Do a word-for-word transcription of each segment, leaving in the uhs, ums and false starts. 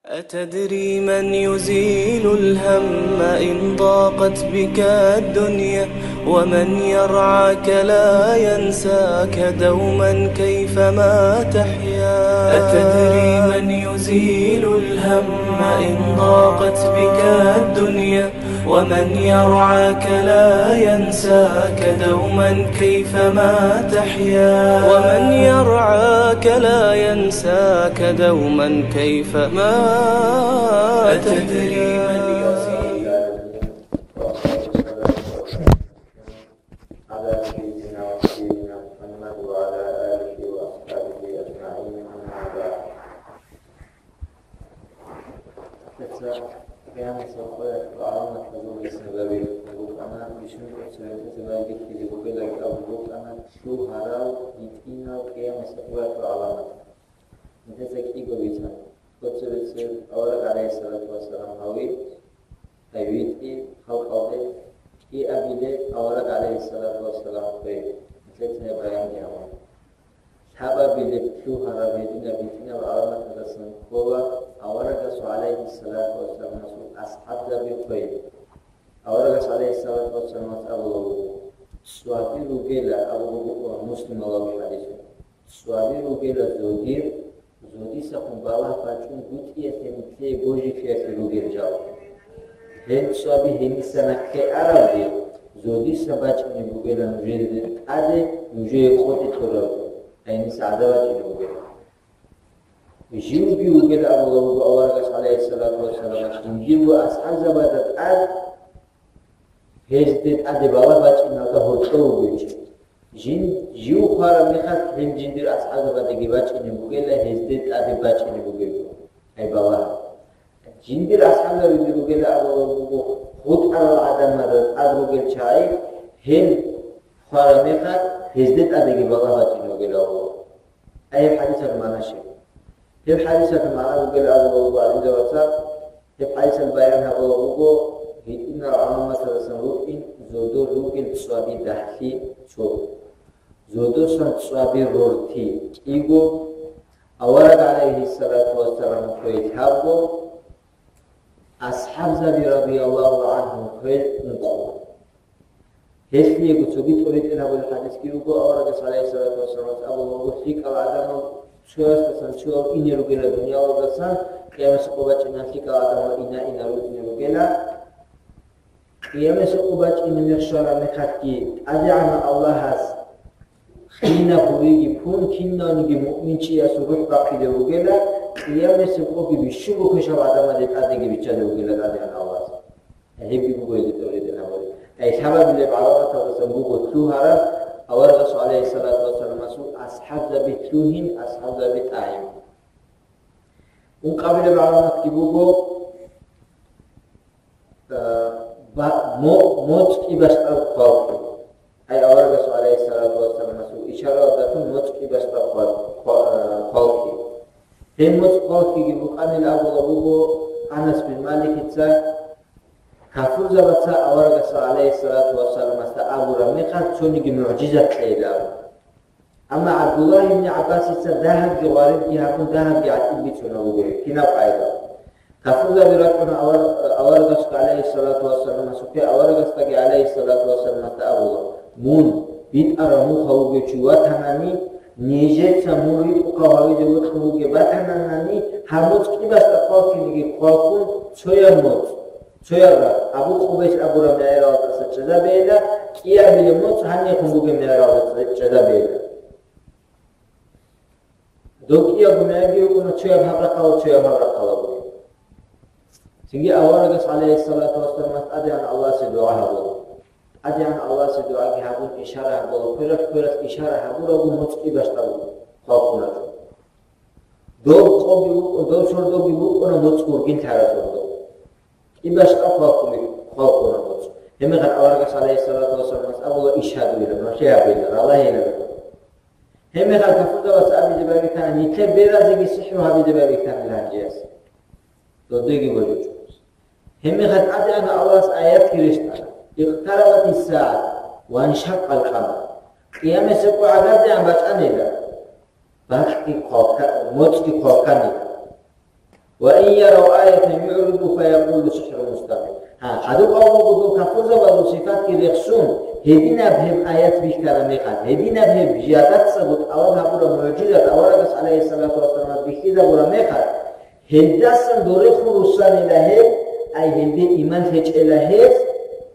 أتدري من يزيل الهم إن ضاقت بك الدنيا؟ ومن يرعاك لا ينساك دوما كيفما تحيا. أتدري من يزيل الهم إن ضاقت بك الدنيا؟ ومن يرعاك لا ينساك دوما كيفما تحيا. ومن يرعاك لا ينساك دوما كيفما تحيا. على سيدنا وحبيبنا محمد وعلى آله وأصحابه أجمعين، أما بعد. Къиямасеб къоялъул гӀаламатазул сабаби букӀана, бищун цебетӀезабаги кири бугелаги абун букӀана, лъугьарал, гьитӀинал къиямасеб къоялъул гӀаламат. Нилъеца кӀиго бицана. Цебесеб авараг гӀалайгьиссалату вассалам гьави, гьай витӀи халкъалде, кӀиабилеб авараг гӀалайгьиссалату вассалам хвей. Нилъеца гьеб баянги гьабун. Лъабабилеб лъугьараб гьединаб гьитӀинаб гӀаламаталдасан ккола аварагасул гӀалайгьиссалату вассаламасул асхӀабзаби хвей. Аварагас гӀалайгьиссалату вассаламас абула буго, цӀваби ругела, абула буго Муслималъул хӀадисалда. ЦӀваби ругела зодир, зодисахун балагь бачӀун гутӀиялъе нилъее божилъиялъе ругел жал. Гьел цӀваби гьениса нахъе аралде, зодиса бачӀунеб бугела нужеде тӀаде, нужее къотӀи кьураб, гьениса гӀадаб бачӀунеб бугела. Живги вугел абула вуго аварагас, гӀалайгьиссалату вассаламас, жиндирго асхӀабзабазда тӀад гьезде тӀаде балагь бачӀиналда гьоркьов вугев чи. Жин, жив хвараб мехалъ гьел жиндир асхӀабзабаздаги бачӀине бугела, гьезде тӀаде бачӀине бугеб. Гьай балагь. Жиндир асхӀабзабиги ругела абулеб буго, хутӀарал гӀадамазда тӀад ругел чагӀи, гьел хвараб мехалъ гьезде тӀадеги балагь бачӀине бугела абула. Гьеб хӀадисалъул магӀна щиб? Гьеб хӀадисалъул магӀна бугел абулеб буго гӀалимзабаца, гьеб хӀадисалъ баян гьабулеб буго, гьитӀинал гӀаламаталдасан рукӀин зодор ругел цӀваби дагьлъи цо. Зодосан цӀваби рорти кӀиго, авараг гӀалайгьиссалату вассалам хвей лъабго, асхӀабзаби радияллагьу гӀанхум хвей ункъо. Гьелъиего цоги тӀоритӀел гьабулеб хӀадисги руго, аварагас, гӀалайгьиссалату вассаламас, абулеб буго, лъикӀал гӀадамал цоясдасан цояв ине ругела дуниялалдасан, къиямасеб къо бачӀиналъ лъикӀал гӀадамал ина-ина рукӀине ругела. Къиямасеб къо бачӀине мех щвараб мехалъги ТӀадегӀанав Аллагьас хинаб гьуриги пун, кинавниги муъминчиясул рухӀ бахъизе вугела, къиямасеб къоги бищунго квешаб гӀадамазде тӀадеги биччазе вугела ТӀадегӀанав Аллагьас. Гьебги буго гьелде тӀоритӀел гьабулеб. Гьай лъабабилеб гӀаламаталдасан буго лъугьараб аварагасул, гӀалайгьиссалату вассаламасул асхӀабзаби лъугьин, асхӀабзаби тӀагӀин. Ункъабилеб гӀаламатги буго, э, ба-, мо-, моцӀ кӀибасда хъвалхьи. Гьай аварагасул, гӀалайгьиссалату вассаламасул ишаралдалъун моцӀ кӀибасда хъвал-, хъва-, э, хъвалхьи. Гьеб моцӀ хъвалхьиги букӀанин абулеб буго Анас бин Маликица, кафурзабаца аварагасда, гӀалайгьиссалату вассаламасда, абураб мехалъ цониги мугӀжизат кьейилан абун. Амма ГӀабдуллагь ибн ГӀаббасица дагьабги гъварилги гьабун, дагьабги гӀатӀиб бицунеб буго кинаб къайда. Кафурзаби рачӀуна авар-, аварагасда, гӀалайгьиссалату вассаламасухъе, аварагасдаги, гӀалайгьиссалату вассаламасда, абула: «Мун битӀараб муха вугев чи ватанани, нижеца мун ритӀухъав гьавизе вокьун вугеб батананани, гьаб моцӀ кӀибасда хъвалхьиниги хъвалхьун, цояб моцӀ, цояб рагъ, Абу Къубайс абураб мегӀералдаса чӀезабейила, кӀиабилеб моцӀ гьанихъун бугеб мегӀералдаса чӀезабейила». Дов кӀиябго мегӀерги вукӀуна, цояб гьаб рахъалда, цояб гьаб рахъалда бугеб. Цинги аварагас, гӀалайгьиссалату вассаламас, ТӀадегӀан Аллагьасе дугӀа гьабула. ТӀадегӀан Аллагьасе дугӀаги гьабун, ишара гьабула, квералъ-квералъ ишара гьабурабго моцӀ кӀибасда хъвалхьуначӀо. Дов къоги вукӀун, дов сордоги вукӀуна моцӀ гургин лъараб сордо. КӀибасда хъвалхьуни-, хъвалхьуна моцӀ. Гьебмехалъ аварагас, гӀалайгьиссалату вассаламас, абула: «Ищ гьадуйилан, ва лъе гьабейилан, ралагьейилан». Гьебмехалъ кафурзабаз абизе байбихьана, нилъер беразеги сихӀру гьабизе байбихьана гьанжеяс. Додеги божичӀо. Гьебмехалъ ТӀадегӀанав Аллагьас аятги рещтӀана: «Икътарабатис сагӀат, ваншакъал къамар». Къиямасеб къо гӀагардегӀан бачӀанила, бакьги хъвалхьа-, моцӀги хъвалхьанила. وإن يروا آية يعرضوا فيقولوا سحر مستمر. Гьа, хадуб авлугу дол кафурзабазул сифатги рехсун, гьединаб гьеб аят бихьараб мехалъ, гьединаб гьеб жидецаго тӀалаб гьабураб мугӀжизат аварагас, гӀалайгьиссалату вассаламас, бихьизабураб мехалъ, гьелдасан дорехун руссанила гьеб, ай гьелде иман лъечӀела гьез,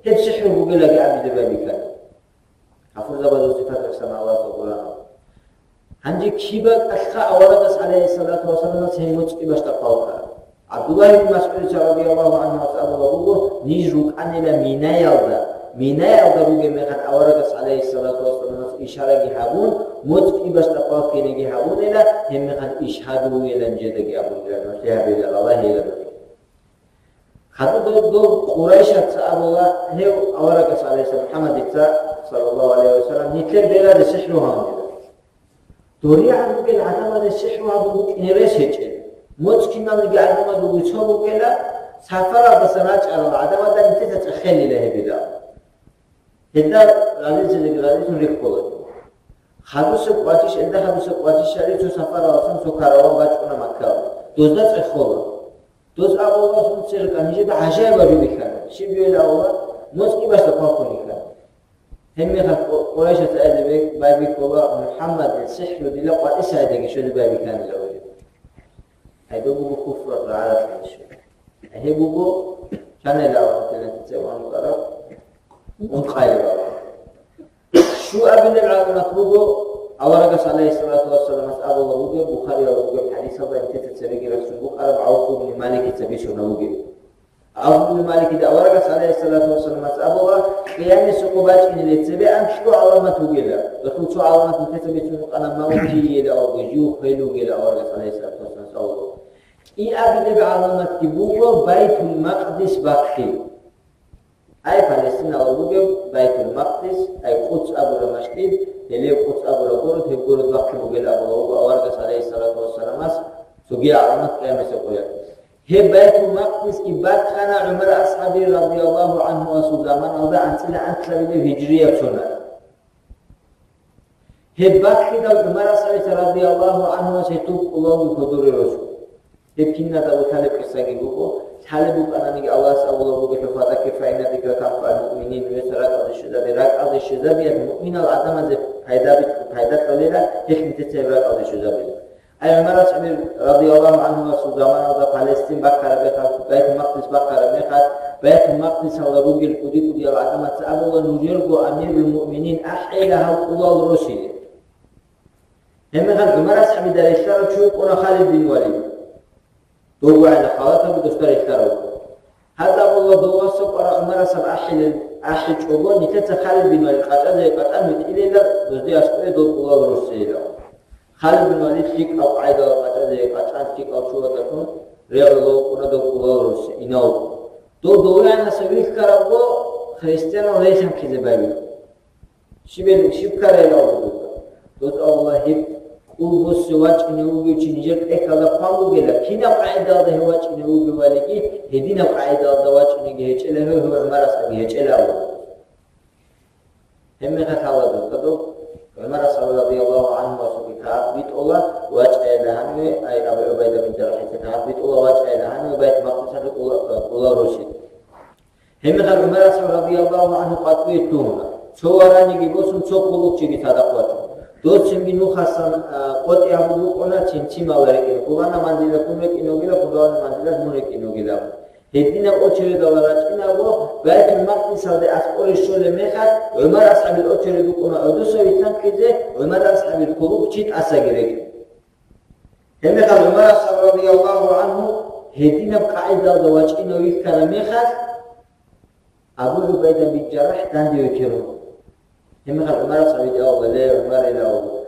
гьеб сихӀру бугелаги абизе байбихьана. Кафурзабазул сифат рехсана Аллагьасул Къуръаналъ. Гьанже киб бакӀалъха аварагас, гӀалайгьиссалату вассаламас, гьеб моцӀги бащда хъвалха? ГӀабдуллагь ибн МасгӀудица радияллагьу гӀангьуяс абулаб буго, ниж рукӀанила Минаялда. Минаялда ругеб мехалъ аварагас, гӀалайгьиссалату вассаламас, ишараги гьабун, моцӀги бащда хъвалхинеги гьабунила, гьеб мехалъ ишгьаду вугилан жедаги абунила, нугӀлъи гьабила, Аллагь гьела нугӀлъи. Хадуб дол, дол Къурайшаца абула, гьев аварагас, гӀалайгьиссалам, МухӀаммадица, саллаллагьу гӀалайгьи ва саллам, нилъер беразе сихӀру гьабунила. ДоригӀан ругел гӀадамазе сихӀру гьабун букӀине рес гьечӀел. МоцӀ киналниги гӀадамазул вицо бугела, сапаралдасан рачӀарал гӀадамазда нилъеца цӀехелила гьебила. Гьелда разилъизеги разилъун рихьула. Хадусеб къватӀиш, элда хадусеб къватӀиш гьари цо сапаралдасан цо караван бачӀуна Маккаялде. Дозда цӀехола. Дос абула, сунцеркъа нижеда гӀажаиб бихьана. Щиб гьел абула, моцӀги бащда хъвалхун йихьана. Гьебмехалъ Къу-, Къурайшаца гьазе байбихьула, МухӀаммадил сихӀру дила къватӀиса гӀедеги щвезе байбихьанила гьев. Гьайда буго куфралъул гӀаракьалъе щвей. Гьеб буго чанила аварагасда цеван вукӀараб ункъайилаб. Щуабилеб гӀаламат буго, аварагас, гӀалайгьиссалату вассаламас, абула бугеб, Бухариял бугеб хӀадисалда нилъеца цебеги рахсун букӀараб, ГӀавф ибн Маликица бицуна бугеб. ГӀавф ибн Маликида аварагас, гӀалайгьиссалату вассаламас, абула, Къиямасеб къо бачӀинилан цебе анлъго гӀаламат бугила. Гьелъул цо гӀаламат нилъеца бицун букӀана, мавт жийила абула, жив хвел вугила аварагас, гӀалайгьиссалату вассаламас, абула. КӀиабилеб гӀаламатги буго Байтул-Макъдис бахъи. Ай Палестинала бугеб Байтул-Макъдис, ай Къудс абураб мажгит, гьеле Къудс абураб город, гьеб город бахъи бугел абула буго аварагас, гӀалайгьиссалату вассаламас, цоги гӀаламат Къиямасеб къоялъ. Гьеб Байтул-Макъдисги бахъана ГӀумар асхӀаби радияллагьу гӀангьуясул заманалда анцӀила анлъабилеб гьижрияб соналъ. Гьеб бахъидал ГӀумар асхӀабица радияллагьу гӀангьуяс гьелъул кӀулалги кодоре росу. Гьеб киназда бутӀараб къисаги буго, лъалеб букӀананиги Аллагьас абулеб буго, «Фадаккир фаинна зикра танфагӀул муъминин», нужеца ракӀалде щвезабе, ракӀалде щвезабиялъ муъминал гӀадамазе пайда бит-, пайда кьолила, гьелъ нилъеца гьеб ракӀалде щвезабила. Ай ГӀумар асхӀаби радияллагьу гӀангьуясул заманалда Палестин бахъараб мехалъ, Байтул-Макъдис бахъараб мехалъ, Байтул-Макъдисалда ругел кӀуди-кӀудиял гӀадамаца абула, нужерго амирул муъминин ахӀейила гьал кӀулал росизе. Гьебмехалъ ГӀумар асхӀабида релълъарав чи вукӀуна Халид бин Валид. Дов гӀайла халатаго досда релълъарав. Гьаз абула, дов васас кӀварав ГӀумар асхӀаб ахӀилел, ахӀичӀого, нилъеца Халид бин Валид къачӀазе къачӀан витӀилила, дозде аскӀове дол кӀулал росейила. Халид бин Валид лъикӀаб къайдала къачӀазе къачӀан, лъикӀал чугӀадалъун регӀула вукӀуна дол кӀулал росе, инав вукӀун. Дов довгӀанаса вихьарабго, христианал релъанхъизе байбихьун. Щиб гьел, щиб ккарайилан абула дуда? Дос абула, гьеб кӀул босе вачӀине вугев чи нижер тӀехьалда хъван бугила, кинаб къагӀидалда гьев вачӀине вугевалиги, гьединаб къагӀидалда вачӀинеги гьечӀила гьев, гьев ГӀумар асхӀабги гьечӀила абула. Гьебмехалъ гьаладухъадухъ ГӀумар асхӀаб радияллагьу гӀангьуясухъе кагъат битӀула вачӀайилан гьаниве, ай Абу ГӀубайда бин ЖаррахӀица кагъат битӀула вачӀайилан гьаниве Байтул-Макъдисалъул кӀула-, кӀулал росизе. Гьебмехалъ ГӀумар асхӀаб радияллагьу гӀангьу къватӀиве лъугьуна. Цо вараниги босун, цо кӀулухъчиги цадахъ вачун. Дос цинги нухасан, а, къотӀи гьабун букӀуна, цин-цинмала рекӀин, хулана манзилалъун рекӀин вугила, хулана манзилалъ мун рекӀин вугила. Гьединаб очередалда рачӀинаго, Байтул-Макъдисалде аскӀоре щолеб мехалъ, ГӀумар асхӀабил очеред букӀуна гӀодоса вилълъанхъизе, ГӀумар асхӀабил кӀулухъчи тӀасаги рекӀин. Гьебмехалъ ГӀумар асхӀаб радияллагьу гӀангьу гьединаб къагӀидалда вачӀинав вихьараб мехалъ, Абу ГӀубайда бин ЖаррахӀ данде векерун. Гьебмехалъ ГӀумар асхӀабида абула, ле, ГӀумар, илан абула,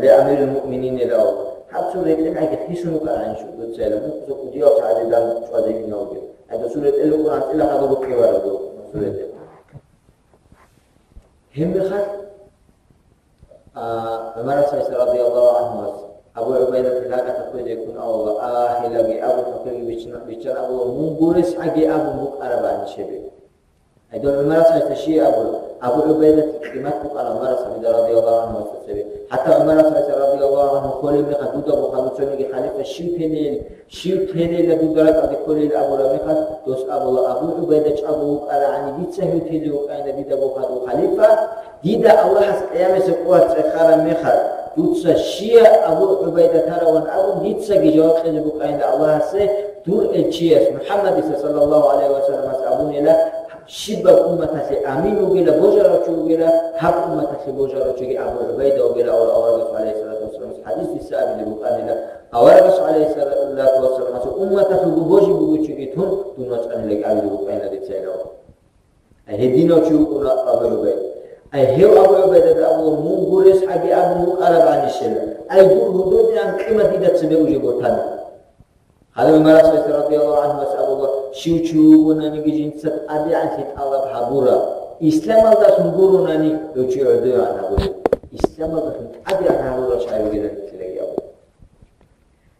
ле, амирул муъминин, илан абула. Гьаб цо ретӀел гӀаги хисун вукӀарагӀанищ дуца, илан, мун цо кӀудиял чагӀазе дандчӀвазе инав вугев. Гьай, досул ретӀел рукӀун анцӀила хадуб рукъи вараб дов, досул ретӀел. Гьебмехалъ, а, ГӀумар асхӀабица радияллагьу гӀангьуяс Абу ГӀубайдатил гьакъатахъе ккун абула, а, гьелаги абун, хӀакъиги биччан, биччан абула, мун гуресгӀаги абун букӀарабани щибе. Гьедин ГӀумар асхӀабица щиб абула? Абу ГӀубайдатил къимат букӀана ГӀумар асхӀабида радияллагьу гӀангьу васасаби. ХӀатта ГӀумар асхӀабица радияллагьу гӀангьу холеб мехалъ дуда бухъана цониги халифа щив тенейил, щив тенейила дуда ракӀалде кколейил абураб мехалъ, дос абула, Абу ГӀубайда чӀаго вукӀарагӀани дица гьев тезе вукӀайна дида бухъадул халифа, дида Аллагьас къиямасеб къоялъ цӀехараб мехалъ, дуца щиян Абу ГӀубайда тараван абун дицаги жаваб кьезе букӀайна Аллагьасе, дур элчияс МухӀаммадица саллаллагьу гӀалайгьи вассаламас абунила, щибаб умматалъе амин вугила, божарав чи вугила, гьаб умматалъе божарав чиги Абу ГӀубайда вугила, аварагасул гӀалайгьиссалату вассаламас хӀадис дица абулеб букӀанила, аварагасул гӀалайгьиссалату вассаламас умматалъулго божи бугев чиги тун дун вачӀанилаги абулеб букӀанила дица гьелав. Ай гьединав чи вукӀуна Абу ГӀубайда. Ай гьев Абу ГӀубайдада абула, мун гурес гьаги абун вукӀараб гӀанищела. Ай дур гьудулдеян къимат дида цебе уже бортана. Гьале ГӀумар асхӀабица радияллагьу гӀангьу вас абула, щив чи вугонаниги жинца тӀадегӀанлъи тӀалаб гьабураб, исламалдалъун гуронани, гьев чи гӀодоегӀан гьабураб, исламалдалъун тӀадегӀан гьабурал чагӀи бугилан нилъедаги абула.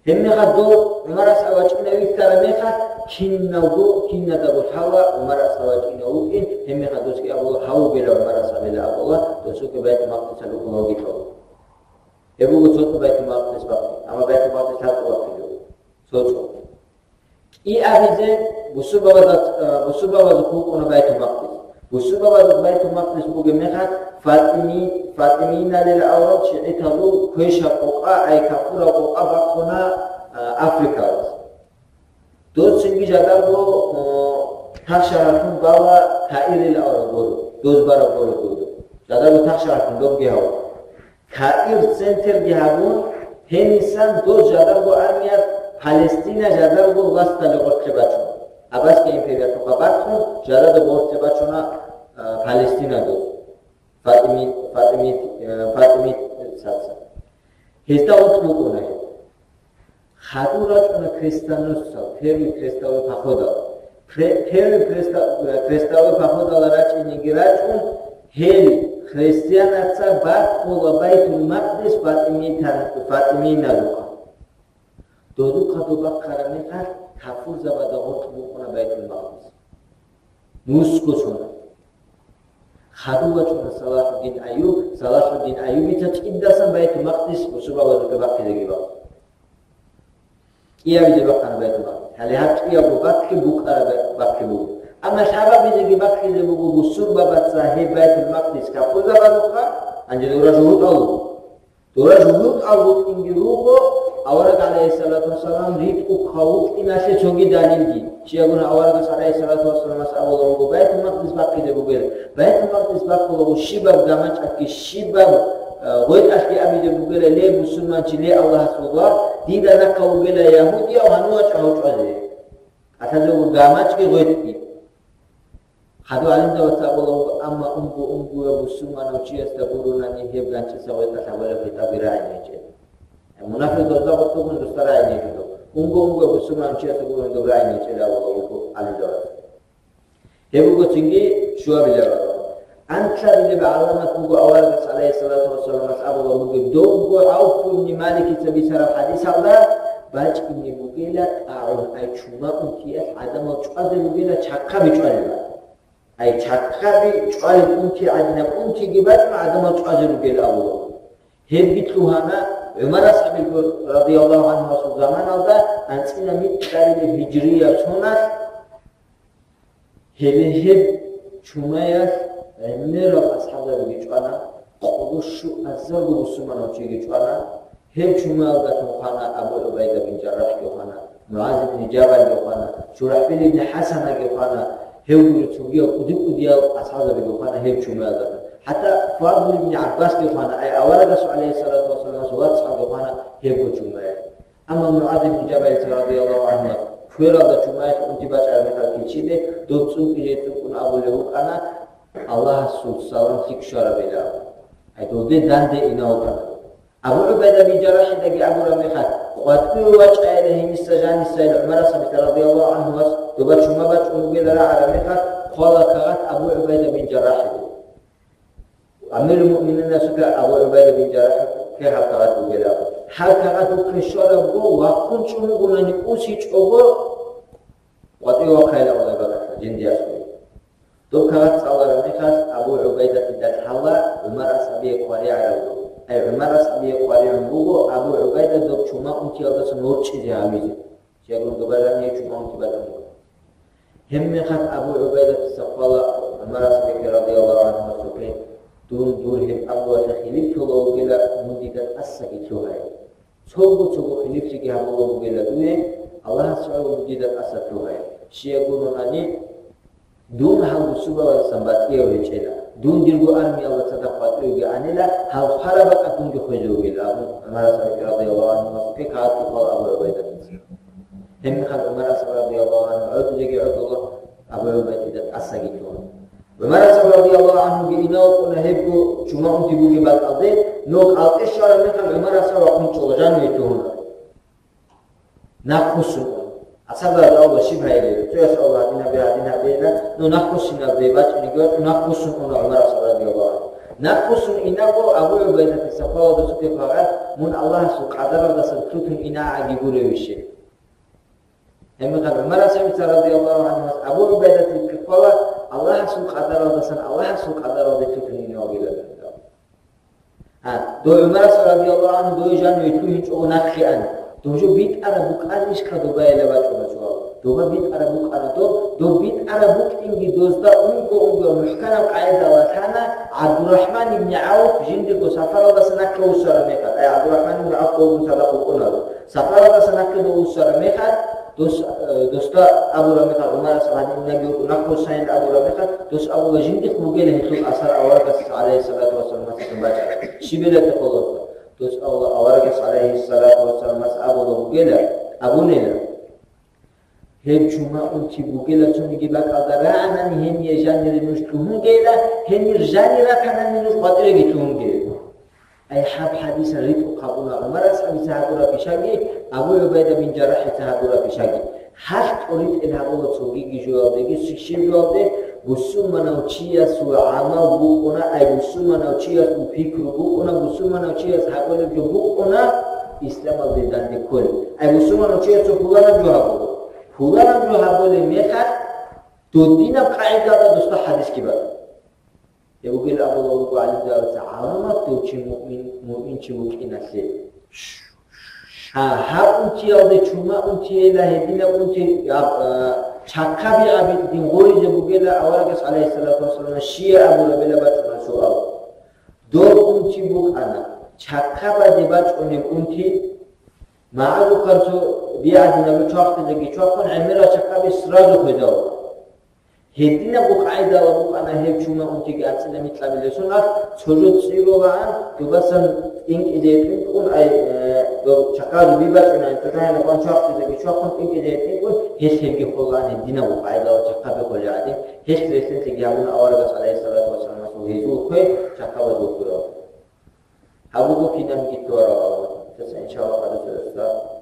Гьебмехалъ дов ГӀумар асхӀаб вачӀинав вихьараб мехалъ, киналго, киназдаго лъала ГӀумар асхӀаб вачӀинав вукӀин, гьебмехалъ досги абула, гьав вугила ГӀумар асхӀабила абула, досухъе Байтул-Макъдисалъухъ вугилъул. Гьеб буго цо-цо Байтул-Макъдис бахъи, амма Байтул-Макъдис лъабцӀул бахъи буго. Цо-цо. КӀиабизе бусурбабазда, э, бусурбабазухъ вукӀуна Байтул-Макъдис. Бусурбабазухъ Байтул-Макъдис бугеб мехалъ, Фатими-, фатиминалил авал шигӀиталул квешаб къокъа, ай кафураб къокъа бахъуна, э, африкалас. Дос цинги жадарго, э, тахшаралъун бала Каирил авал гуро, доз бараб гуро дуда. Жадарго тахшаралъун добги гьав. Каир центрги гьабун, гьенисан дос жадарго армиялъ Палестина жадарго власталъе гъоркье бачун. Аббасги империялъухъа бахъун, жадарго гъоркье бачуна, а, Палестина дос. Фатими-, Фатими-, а, Фатимицаца. Гьезда гъоркь букӀуна гьеб. Хадур рачӀуна крестоносцал, первый крестовый походал. Пре-, первый креста-, крестовый походал рачӀинеги рачӀун, гьел христианаца бахъула Байтул-Макъдис фатимитан-, фатиминалухъа. Додухъа доб бахъараб мехалъ, кафурзабазда гъоркь букӀуна Байтул-Макъдис. Нусго сона. Хадув вачӀуна Салахуддин Аюб, Салахуддин Аюбица цӀидасан Байтул-Макъдис бусурбабазухъе бахъизеги бахъун. КӀиабизе бахъана Байтул-Макъдис. Гьале гьаб кӀиябго бахъи букӀараб бахъи буго. Амма лъабабизеги бахъизе буго бусурбабаца гьеб Байтул-Макъдис кафурзабазухъа, гьанже дора жугьутӀал руго. Дора жугьутӀал рукӀинги руго, авараг гӀалайгьиссалату вассалам ритӀухъав вукӀиналъе цоги далилги. Щайгуна аварагас гӀалайгьиссалату вассаламас абулеб буго, Байтул-Макъдис бахъизе бугел. Байтул-Макъдис бахъулаго щибаб гамачӀалъги, щибаб, э, гъветӀалъги абизе бугела, ле, бусурманчи, ле, Аллагьасул вац, дида нахъа вугела ягьудияв, гьанувачӀа гьав чӀвазе. КӀалъазе вуго гамачӀги гъветӀги. Хадув гӀалимзабаца абула вуго, амма унго-унгояв бусурманав чиясда гуронани гьеб ганчӀиса гъветӀалъ гьабулеб хитӀабги рагӀине гьечӀеб. Мунафикъ дозда гъоркьогун досда рагӀине гьечӀо. Унго-унгояв бусурманав чиясда гурони доб рагӀине гьечӀила абула вуго гӀалимзабаца. Гьеб буго цинги щуабилеб гӀаламат. Анлъабилеб гӀаламат буго аварагас гӀалайгьиссалату вассаламас абулеб бугеб, добго ГӀавф ибн Маликица бицараб хӀадисалда, бачӀине бугела тӀагӀун, ай чума унтиялъ гӀадамал чӀвазе ругела чахъаби чӀвалеб. Ай чахъаби чӀвалеб унти гӀадинаб унтиги бачӀун гӀадамал чӀвазе ругел абулеб. Гьебги лъугьана ГӀумар асхӀабил радияллагьу гӀангьуясул заманалда анцӀила микьабилеб гьижрияб соналъ. Гьеле гьеб чумаялъ гӀемерал асхӀабзабиги чӀвана, къоло щуазарго бусурманав чиги чӀвана. Гьеб чумаялдалъун хвана Абу ГӀубайда бин ЖаррахӀги хвана, МугӀаз ибн Жабалги хвана, ШурахӀбил ибн ХӀасанаги хвана, гьев гури цогиял кӀуди-кӀудиял асхӀабзабиги хвана гьеб чумаялдалъун. ХӀатта Фадл ибн ГӀаббасги хвана, ай аварагасул гӀалайгьиссалату вассаламасул вацгӀалги хвана гьебго чумаялъ. Амма МугӀаз ибн Жабалица радияллагьу гӀангьу квералда чумаялъ унти бачӀараб мехалъ килчиде, доб цӀункӀи жей цӀункӀун абулев вукӀана, Аллагьасул салам лъикӀ щварабила. Гьай, додде данде инав вукӀана. Абу ГӀубайда бин ЖаррахӀидаги абураб мехалъ, къватӀиве вачӀайила гьениса жанисайил ГӀумар асхӀабица радияллагьу гӀангьуяс доба чума бачӀун бугела рагӀараб мехалъ, хъвала кагъат Абу ГӀубайда бин ЖаррахӀиде. Амирул-муъмининасухъе Абу ГӀубайда бин ЖаррахӀ ккей гьаб кагъат бугела. Гьаб кагъат вухъе щварабго, вахъун чӀун вугонани усичӀого, къватӀиве вахъайила гьалаб багатла жиндиялъ. Доб кагъат цӀалараб мехалъ Абу ГӀубайдатида лъала ГӀумар асхӀабие къваригӀараб буго. Ай, ГӀумар асхӀабие къваригӀун буго Абу ГӀубайда доб чума унтиялдасан ворчӀизе гьавизе. Щайгурелъул доба жаниве чума унти батун буго. Гьебмехалъ Абу ГӀубайдатица хъвала ГӀумар асхӀабике радияллагьу гӀанхӀу гьасухъе: «Дун дур гьеб абуялъе хилип ккола вугила, мун дида тӀасаги лъугьай. Цого-цого хилиплъиги гьабула бугила дуе, Аллагьас гӀоло мун дида тӀаса лъугьай. Щайгурелъул дун гьал бусурбабаздасан батӀияв гьечӀела. Дун дирго армиялда цадахъ батӀиявги анила, гьал хвараб бакӀалда дунги хвезе вугила», — абун, ГӀумар асхӀабике радияллагьу гӀанхӀу гьасухъе кагъат хъвала Абу ГӀубайдатица. Гьебмехалъ ГӀумар асхӀаб радияллагьу гӀанхӀу гӀодизеги гӀодула, Абу ГӀубайдатида тӀасаги лъугьана. ГӀумар асхӀаб радияллагьу гӀанхӀуги инев вукӀуна гьебго чума унти бугеб бакӀалде, но кӀалтӀе щвараб мехалъ ГӀумар асхӀаб вахъун чӀола, жаниве лъугьуна. Нахъвуссун уна. АсхӀабаз абула щиб гьайилел, цояс абула гьадин гьабе, гьадин гьабейилан, но нахъвуссиналде бачӀинеги вачӀун, нахъвуссун уна ГӀумар асхӀаб радияллагьу гӀанхӀу. Нахъвуссун инабго Абу ГӀубайдатица хъвала досухъе кагъат: «Мун Аллагьасул къадаралдасан лъутун инагӀаги гуревищ?» Гьебмехалъ ГӀумар асхӀабица радияллагьу гӀанхӀу Абу ГӀубайдатица хъвала: «Аллагьасул къадаралдасан Аллагьасул къадаралде лъутун инев вугилан». А, дов ГӀумар асхӀаб радияллагьу гӀанхӀу дове жаниве лъугьинчӀого нахъе ана. Дов жо битӀараб букӀанищха добайила бачӀуна суал. Доба битӀараб букӀана доб, доб битӀараб букӀинги дозда унго-унго мухӀканаб къагӀидала лъана ГӀабдурахӀман ибн ГӀавф жиндирго сапаралдаса нахъе вуссараб мехалъ. Ай, ГӀабдурахӀман ибн ГӀавф довгун цадахъ вукӀуна. Сапаралдаса нахъе дов вуссараб мехалъ, дос, э, досда абураб мехалъ, ГӀумар асхӀаб гьадин инеги вукӀун нахъвуссайин абураб мехалъ, дос абула жиндихъ бугила гьелъул асар аварагасда, гӀалайгьиссалату вассалам, гьасухъе бачӀараб. Щиб гьелъул хӀакъалъулъ? Дос абула аварагас, гӀалайгьиссалату вассалам, гьас абула бугила, абунила. Гьеб чума унти бугила цониги бакӀалда рагӀанани гьение жанире нуж лъугьунгейила, гьенир жанир ратанани нуж къватӀиреги лъугьунгейила. Ай, гьаб хӀадисал ритӀухъ гьабуна ГӀумар асхӀабица гьабураб пишаги, Абу ГӀубайда бин Жаррахица гьабураб пишаги. Гьалъ тӀоритӀел гьабула цогиги жоялдеги, щиб жоялде, бусурманав чиясул гӀамал букӀуна, ай, бусурманав чиясул пикру букӀуна, бусурманав чияс гьабулеб жо букӀуна, исламалде данде кколеб. Ай, бусурманав чиясул пуланаб жо гьабула. Пуланаб жо гьабулеб мехалъ, додинаб къагӀидалда досда хӀадисги бакӀ. Гьеб бугел абула буго гӀалимзабаца гӀаламат дов чи муъмин, муъминчи вукӀиналъе. А, гьаб унтиялде чума унтиела гьединаб унти, а, а, чахъаби абидин гъоризе бугела аварагас, гӀалайгьиссалату вассалам, щия абурабила бачӀуна суал. Дов унти букӀана, чахъабаде бачӀунеб унти, магӀарухъанцо бигӀадинаби чвахъизеги чвахъун, гӀемерал чахъаби сразу хвезавула. Гьединабго къагӀидала букӀана гьеб чума унтиги арцӀила микьабилесун ах, цо жо цӀирулаан, дубасан тӀинкӀизе тӀинкӀун, ай, э, доб чахъазул бибачӀунай, цо жагьилаб чвахъизеги чвахъун тӀинкӀизе тӀинкӀун, гьелъ гьебги холаан гьединабго къагӀидала чахъаби холел гӀадин, гьелъ релълъинлъиги гьабуна аварагас, гӀалайгьиссалату вассалам, гьезул хвей чахъабазул хвеяв. Гьаб буго кинабниги тӀуарал гӀаламат. Иншаллагь, хадусеб дарсда